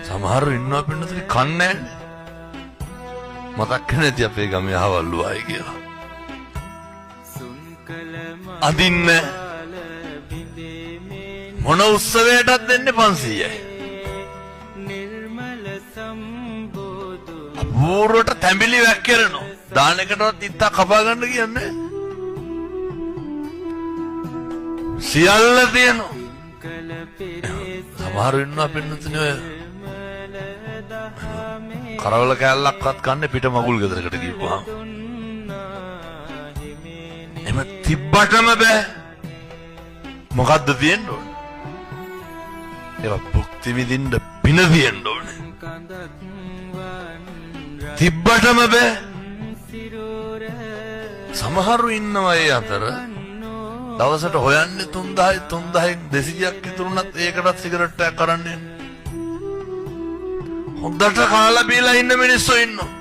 සමහරව ඉන්නවා පින්නතුනි කන්නේ නැන්නේ. මතක් නැති අපේ ගමේ අහවල්ලු අය කියලා. අදින්න මොන උත්සවයටත් දෙන්නේ 500යි. අපූර්වට තැඹිලි වැක්කිරෙනවා. දාන එකටවත් ඉත්තක් කපා ගන්න කියන්නේ. සියල්ල තියෙනවා. සමහරු ඉන්නවා පින්නතුනි ඔය කරවල කෑල්ලක්වත් කන්නේ පිට මගුල් ගෙදරකට ගිහපුවාම. එම තිබ්බටම බෑ. මොකද්ද තියෙන්න ඕනේ? ඒවා භුක්ති විඳින්න පින තියෙන්න ඕනේ. තිබ්බටම බෑ. සමහරු ඉන්නවා ඒ අතර දවසට හොයන්නේ 3000යි 3000න් 200ක් ඉතුරුනත් ඒකටත් සිගරට් එකක් අරන් එන්න. හොඳට කාලා බීලා ඉන්න මිනිස්සු ඉන්නවා.